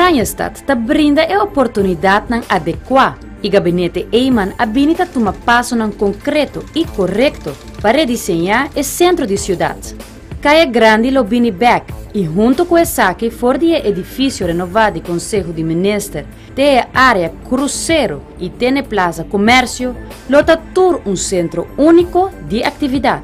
Oranjestad ta brinda e oportunidadnan adecua y Gabinete Eman a bini ta tuma pasonan concreto y corecto pa rediseña e centro di ciudad. Caya Grandi lo bini bek y hunto cu esaki for di e edificio renova di Conseho di Minister te e area crucero y te n'e Plaza Comercio lo ta tur un centro unico di actividad.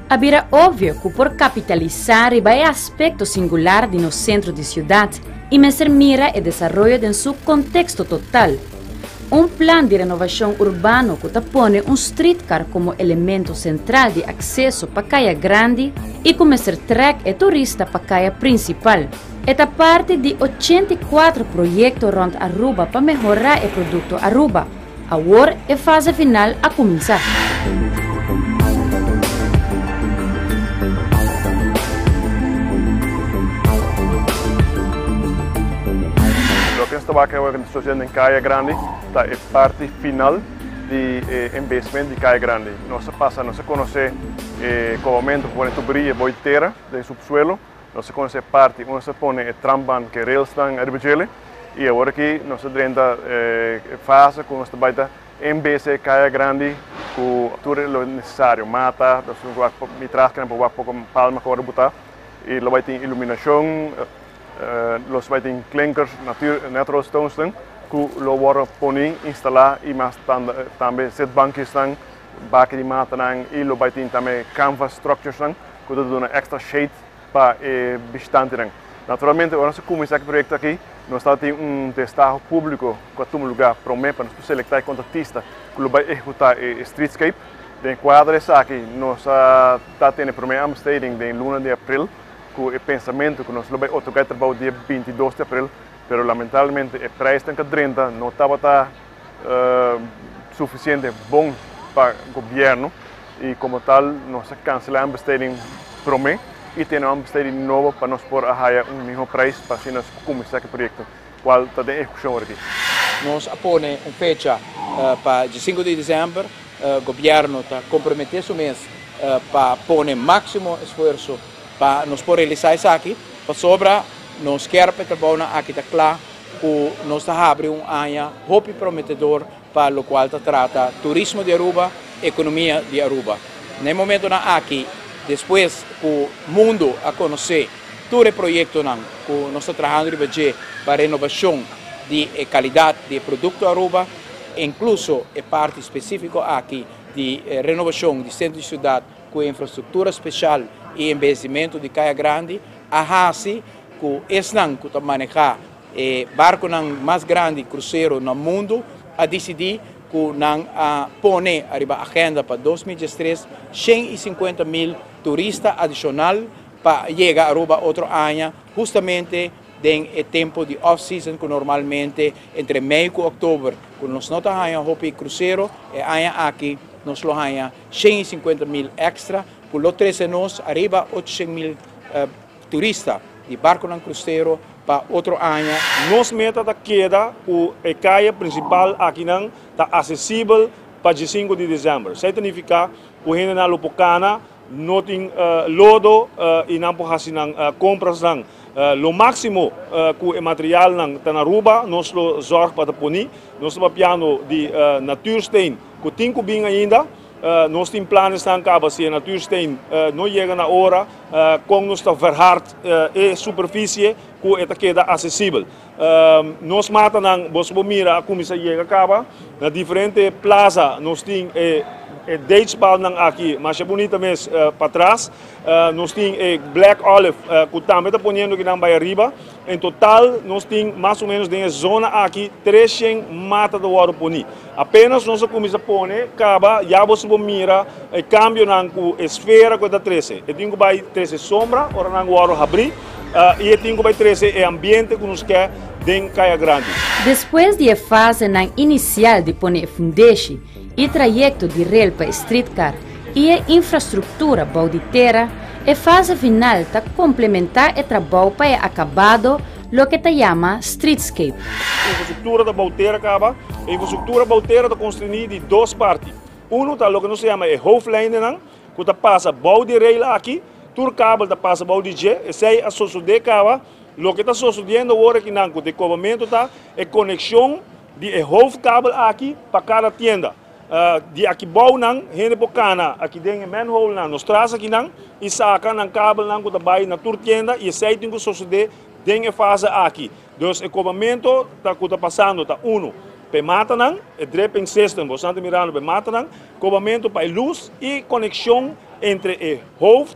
A bira obvio cu por capitalisa riba e aspecto singular di nos centro di ciudad y mester mira e desaroyo den su contexto total. Un plan di renovacion urbano cu ta pone un streetcar como elemento central di acceso pa Caya Grandi y cu mester trek e turista pa caya principal. E ta parti di 84 proyecto rond Aruba pa mehora e producto Aruba. Awor e fase final a cuminsa. Loke nos ta wak awor den situacion den Caya Grandi ta e parti final di e embellishment di Caya Grandi. Nos a pasa, nos a conoce e cobamento cu pone tuberia boy tera den subsuelo. Nos a conoce e parti unda sa pone e trambaan cu e railsnan ariba djele y awor aki nos a drenta e fase cu nos ta bay ta embece Caya Grandi cu tur lo necesario, mata, nos tin cu wak mi tras kinan por wak poco palma cu ora buta y lo bay tin iluminacion, los bay tin klinkers, natural stonesnan cu lo worde poni, instala y mas tambe zitbankjesnan, baki di matanan y lo bay tin tambe canvas structuresnan cu ta duna extra shade pa e bishitantenan. Naturalmente ora nos a cuminsa cu e proyecto aki nos tabatin un destaho publico cu a tuma lugar prome pa nos por selecta e contratista cu lo bay ehecuta e streetscape. Den cuadro esaki nos a ta tene prome aanbesteding den luna di april cu e pensamento cu nos lo bay otorga e trabou dia 22 di april, pero lamentablemente e prijsnan cu a drenta no tabata suficiente bon pa gobierno y como tal nos a cancela e aanbesteding prome y tene un aanbesteding nobo pa nos por a haya un miho prijs pa asina nos cuminsa cu e proyecto cual ta den ehecucion ora aki. Nos a pone un fecha pa 5 di december. Gobierno ta compromete su mes pa pone maximo esfuerzo pa nos por realisa esaki, pasobra nos kier pa e trabounan aki ta cla cu nos ta habri un aña hopi prometedor pa locual ta trata turismo di Aruba, economia di Aruba. Na e momentonan aki, despues cu mundo a conoce tur e proyectonan cu nos ta trahando riba dje pa renobacion di e calidad di e producto Aruba, incluso e parti specifico aki di renobacion di centro di ciudad cu e infrastructura special y embellecimento di Caya Grandi, a haci cu esnan cu ta maneha e barconan mas grandi crucero na mundo a dicidi cu nan a pone ariba agenda pa 2013 150,000 turista adicional pa yega Aruba otro aña, justamente den e tempo di off-season cu normalmente entre mei cu october cu nos no ta haya hopi crucero. E aña aki nos lo haya 150,000 extra cu lo trece nos ariba 800,000 turista di barconan crucero pa otro aña. Nos meta ta keda cu e caya principal akinan ta accesibel pa 5 di december. Esey ta nifica cu hendenan lo por cana, no tin lodo y nan por haci nan comprasnan. Lo maximo cu e materialnan ta na Aruba, nos lo zorg pa ta poni. Nos ta papiando di natuursteen cu tin cu bin ainda. Nos tin planesnan caba si e natuursteen no yega na ora, con nos ta verhard e superficie cu e ta keda accesibel. Nos matanan, boso por mira, a cuminsa yega caba. Na diferente plaza nos tin e datespalmnan aki, masha bunita mes patras. Nos tin e black olive cu tambe ta poniendo kinan bay ariba. En total nos tin mas o menos den e zona aki 300 mata ta wordo poni. Apenas nos a cuminsa pone caba, ya boso por mira e cambionan cu e sfera cu e ta trece. E tin cu bay trece sombra ora nan wordo habri y e tin cu bay trece e ambiente cu nos ke den Caya Grandi. Despues di e fasenan inicial di pone e fundeshi y trayecto di rail pa e streetcar y e infrastructura bou di tera, e fase final ta complementa e trabou pa e acabado loke ta yama streetscape. Infrastructura ta bou tera caba. E infrastructura bou tera ta constrini di dos parti. Uno ta loke nos ta yama e hoofdlijnennan cu ta pasa bou di rail aki. Tur kabel ta pasa bou di dje. Esey a sosode caba. Loke ta sosodiendo awor akinan ku dekobamentu ta e konekshon di e hoofdkabel aki pa kada tienda. Di aki bou nan hende por kana aki den e manhole nan, nos tras akinan, i saka nan kabelnan ku ta bai na tur tienda i esei tin ku sosodé den e fase aki. Dus e kobamentu ta ku ta pasando ta unu pa e matanan, e dripping system, boso nan ta mirando pa e matanan, kobamentu pa e lus i konekshon entre e hoofd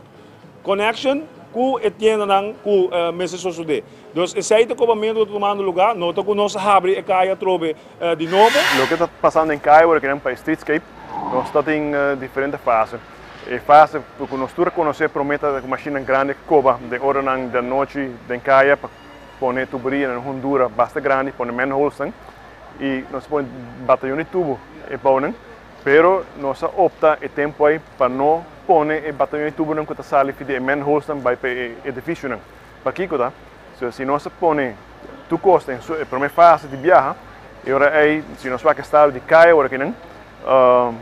connection ku e tiendanan ku mester sosodé. Dus esei ta kobamentu ku ta tumando lugá, no ta ku nos a habri e kaya atrobe di nobo. Loke ta pasando den kaya ora kinan pa e streetscape, nos ta tin diferente fase. E fase ku nos tur a konosé promé ta ku mashinnan grandi koba den oranan di anochi den kaya pa pone tuberia na un hondura basta grandi, pone manholesnan i nos a pone batayon di tubo e bounan. Pero nos a opta e tempu ei pa no pone e batayon di tubonan ku ta sali for di e manholesnan bai pa e edifisionan. Pakiko ta? So si nos a pone tur kos den su e promé fase di biaha, e ora ei si nos wak e estado di kaya ora kinan,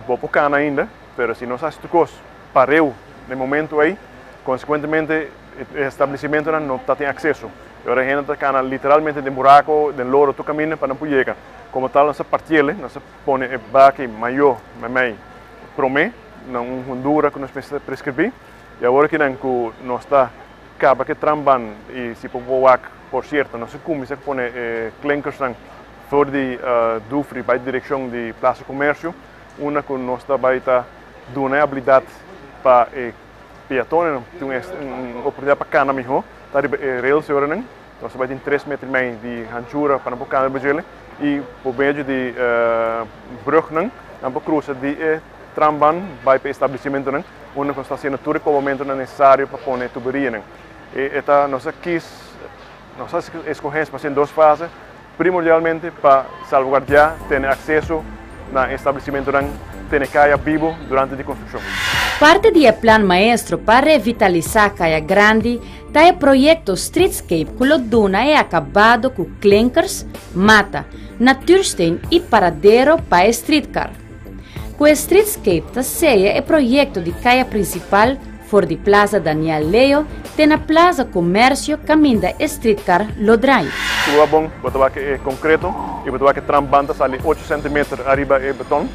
bo por kana ainda, pero si nos hasi tur kos pareu den momento ei, konsekuentemente e establesimentonan no ta tin akseso. E ora hende ta kana literalmente den burako, den lodo tur kaminda pa nan por yega. Komo tal nos a partiel, nos a pone e baki mayó meimei promé na un hondura ku nos mester preskribí i awor kinan ku nos ta kaba ku e tramban i si por por wak por sierto nos a kuminsá pone e klinkersnan for di Dufry bai direkshon di Plaza Comercio unda ku nos ta bai ta duna e abilidat pa e peatonenan tin un oportunidat pa kana mihó ta riba e rails e oranan. Nos ta bai tin tres meter i mei di hanchura pa nan por kana riba djele i por medio di brugnan nan por krusa di e tramban bai pa e establesimentonan unda ku nos ta hasiendo tur e kobamentonan nesesario pa pone e tuberianan. E ta nos a kis nos a eskohé pa hasi en dos fase primordialmente pa salvaguardiá tene akseso na e establesimentonan tene kaya bibo durante di konstrukshon. Parti di e plan maestro pa revitalisá Kaya Grandi ta e proyekto Streetscape ku lo duna e akabado ku klinkers, mata, natuursteen i paradero pa e streetcar. Ku e Streetscape ta seya e proyekto di kaya prinsipal for di Plaza Daniel Leo te na Plaza Comercio kaminda e streetcar lo drai. Si bo a bon, bo ta wak e concreto y bo ta wak e tramban ta sali ocho centimeter ariba e beton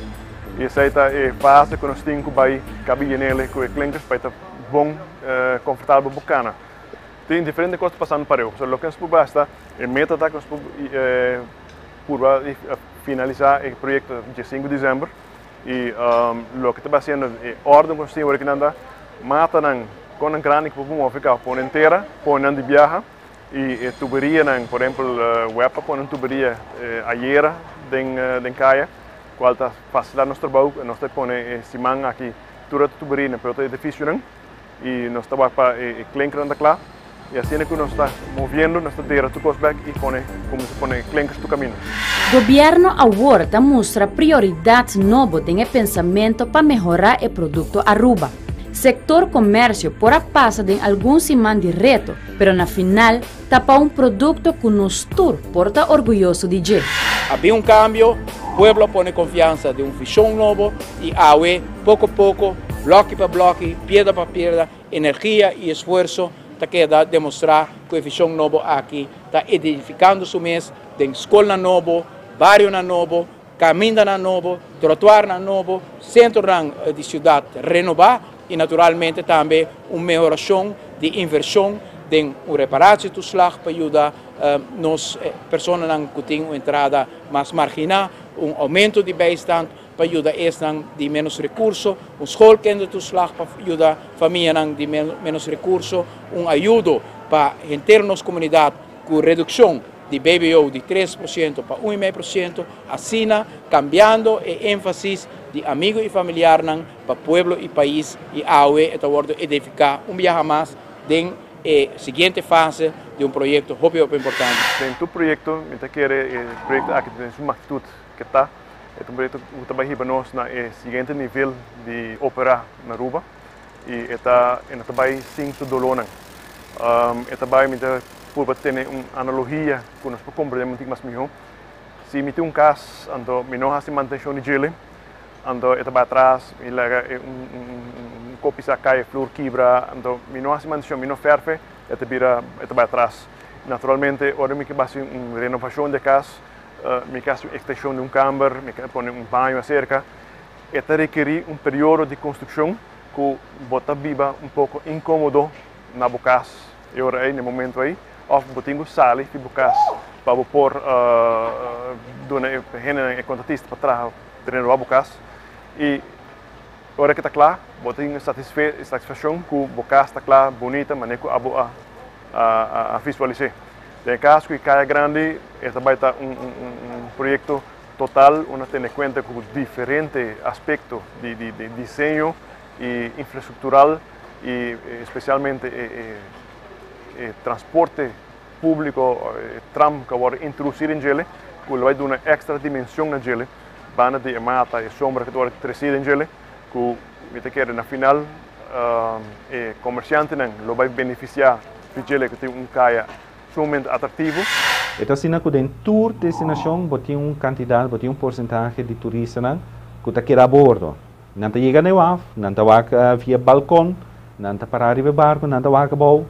y esey ta e fase cu nos tin cu bay cabi yenele cu e klinkers pa e ta bon confortabel pa bo cana. Tin diferente cos ta pasando pareu. So loke nos por basta, e meta ta cu nos por purba di finalisa e proyecto dje sinku december y loke ta bay haciendo e orden cu nos tin awor ta matanan con nan grandi cu por move caba pone en tera, pone nan di biaha y e tuberianan, por ehempel web a pone un tuberia ayera den caya cual ta facilita nos trabou, nos ta pone e siman aki tur e tuberianan pa e otro edificionan. Y nos ta wak pa e klinkernan ta kla y asina cu nos ta moviendo nos ta dera tur cos bek y pone cuminsa pone klinkers tur caminda. Gobierno awor ta mustra prioridad nobo den e pensamento pa mehora e producto Aruba. Sector comercio por a pasa den algun siman di reto, pero na final ta pa un producto cu nos tur por ta orguyoso di dje. A bin un cambio, pueblo a pone confiansa den un vision nobo y awe poco poco, bloki pa bloki, piedra pa piedra, energia y esfuerzo ta keda demostra cu e vision nobo aki ta edificando su mes den scolnan nobo, barionan nobo, camindanan nobo, trotuarnan nobo, centronan di ciudad renoba y naturalmente tambe un mehoracion di inversion den un reparatietoeslag pa yuda nos personanan cu tin un entrada mas margina, un aumento di bijstand pa yuda esnan di menos recurso, un schoolkindertoeslag pa yuda famianan di menos recurso, un ayudo pa henter nos comunidad cu reduccion di BBO di 3% pa 1,5%, asina cambiando e enfasis di amigo y familiarnan pa pueblo y pais y awe e ta wordo edifica un biaha mas den e siguiente fase di un proyecto hopi hopi importante. Den tur proyecto mi ta kere e proyecto aki den su magnitud ke ta, e ta un proyecto ku ta bai hiba nos na e siguiente nivel di opera na Aruba y e ta e no ta bai sin su dolornan. E ta bai mi ta purba tene un analogia ku nos por comprende un tiki mas miho. Si mi tin un cas anto mi no haci mantencion di djele, anto e ta bai atras, mi laga e un kopi sa kai, e flur kibra, anto mi no hasi mantenshon, mi no fèrfe, e ta bira, e ta bai atras. Naturalmente, ora mi ke hasi un renovashon di kas, mi ke hasi un ekstenshon di un kamber, mi ke pone un baño aserka, e ta rekerí un periodo di konstrukshon ku bo ta biba un poko inkómodo na bo kas e ora ei, na e momento ei, òf bo tin ku sali di bo kas pa bo por duna e hendenan, e kontratista pa traha renová bo kas. I ora ku ta kla, bo tin satisfakshon ku bo kas ta kla, bunita, manera ku abo a a visualis'é. Den e kas ku e Kaya Grandi e ta bai ta un proyekto total unda tene kuenta ku diferente aspekto di diseño i infrastruktural i spesialmente e transporte públiko, e tram ku a wòrdu introdusí den djele ku lo bai duna èkstra dimenshon na djele banda di e mata, e sombra ku ta wòrdu tresí den djele ku mi ta kere na final e komersiantenan lo bai benefisiá di djele ku tin un kaya sumamente atraktivo. E ta asina ku den tur destinashon bo tin un kantidat, bo tin un porsentahe di turistanan ku ta keda a bordo. Nan ta yega na e waf, nan ta wak via balkon, nan ta pará riba e barku, nan ta wak abou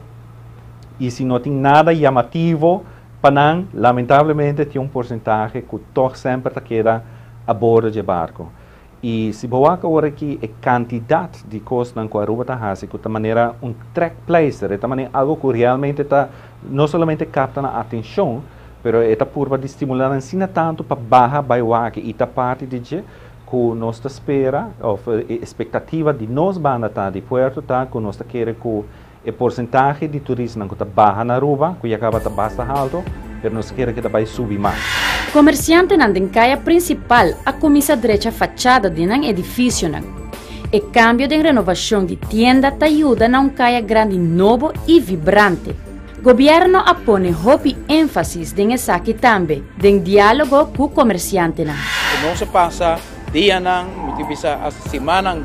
i si no tin nada yamativo pa nan, lamentablemente tin un porsentahe ku tòg semper ta keda a bordo dje barku. I si bo wak awor aki e kantidat di kosnan ku Aruba ta hasi ku ta manera un trekpleister, e ta manera algu ku realmente ta no solamente kapta nan atenshon, pero e ta purba di stimulá nan asina tantu pa baha bai wak i ta parti di dje ku nos ta spera òf e espektativa di nos banda ta di puerto ta ku nos ta kere ku E porsentahe di turistanan ku ta baha na Aruba, ku ya kaba ta basta halto, pero nos kere ku ta bai subi mas. Komersiantenan den kaya prinsipal a kuminsá drecha fachada di nan edifisionan. E kambio den renovashon di tienda ta yuda na un kaya grandi nobo i vibrante. Gobièrnu a pone hopi énfasis den esaki tambe den diálogo ku komersiantenan. Nos a pasa dianan, mi tin bisa hasta simannan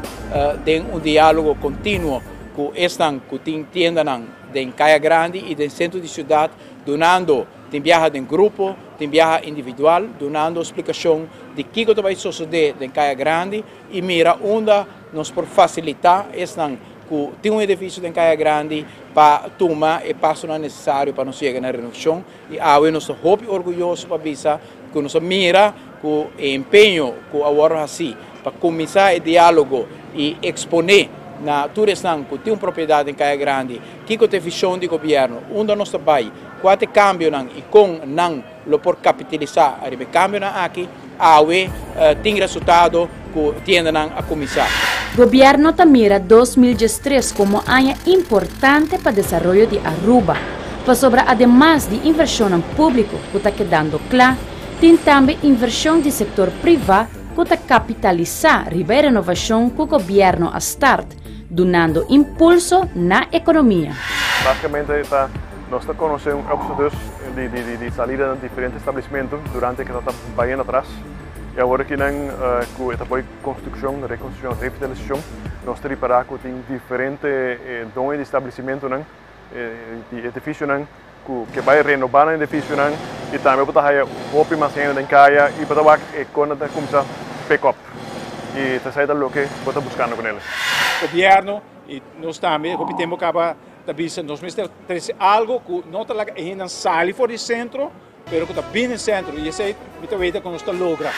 den un diálogo kontinuo ku esnan ku tin tiendanan den Kaya Grandi i den sentro di siudat, dunando, tin biaha den grupo, tin biaha individual, dunando splikashon di kiko ta bai sosodé den Kaya Grandi i mira unda nos por fasilitá esnan ku tin un edifisio den Kaya Grandi pa tuma e pasonan nesesario pa nos yega na renovashon. I awe nos ta hopi orguyoso pa bisa ku nos a mira ku e empeño ku a wòrdu hasí pa kuminsá e diálogo i eksponé na tur esnan ku tin un propiedat den Kaya Grandi kiko ta e vishon di gobièrnu, unda nos ta bai, kua ta e kambionan i kon nan lo por kapitalisá ariba e kambionan aki, awe tin resultado ku tiendanan a kuminsá. Gobièrnu ta mira 2013 komo aña importante pa desaroyo di Aruba, pasobra ademas di invershonnan públiko ku ta kedando kla, tin tambe invershon di sektor privá ku ta kapitalisá riba e renovashon ku gobièrnu a start, dunando impulso na ekonomia. Básikamente ta nos ta konosé un éxodus di di di salida na diferente establisimentu durante ke ta bayendo atras i awor aki nan ku e ta bai konstrukshon, rekonstrukshon, revitalisashon nos ta ripará ku tin diferente doño di establisimentunan di edifisionan ku ke bai renobá nan edifisionan i tambe bo ta haya hopi mas hende den kaya i bo ta wak e kon nan ta kuminsá pick up i ta esei ta loke bo ta buskando ku nel. Gobierno i nos tambe hopi tempo kaba ta bisa nos mester trese algo ku no ta laga e hendenan sali for di sentro pero ku ta bini den sentro i esei mi ta weta ku nos ta logra.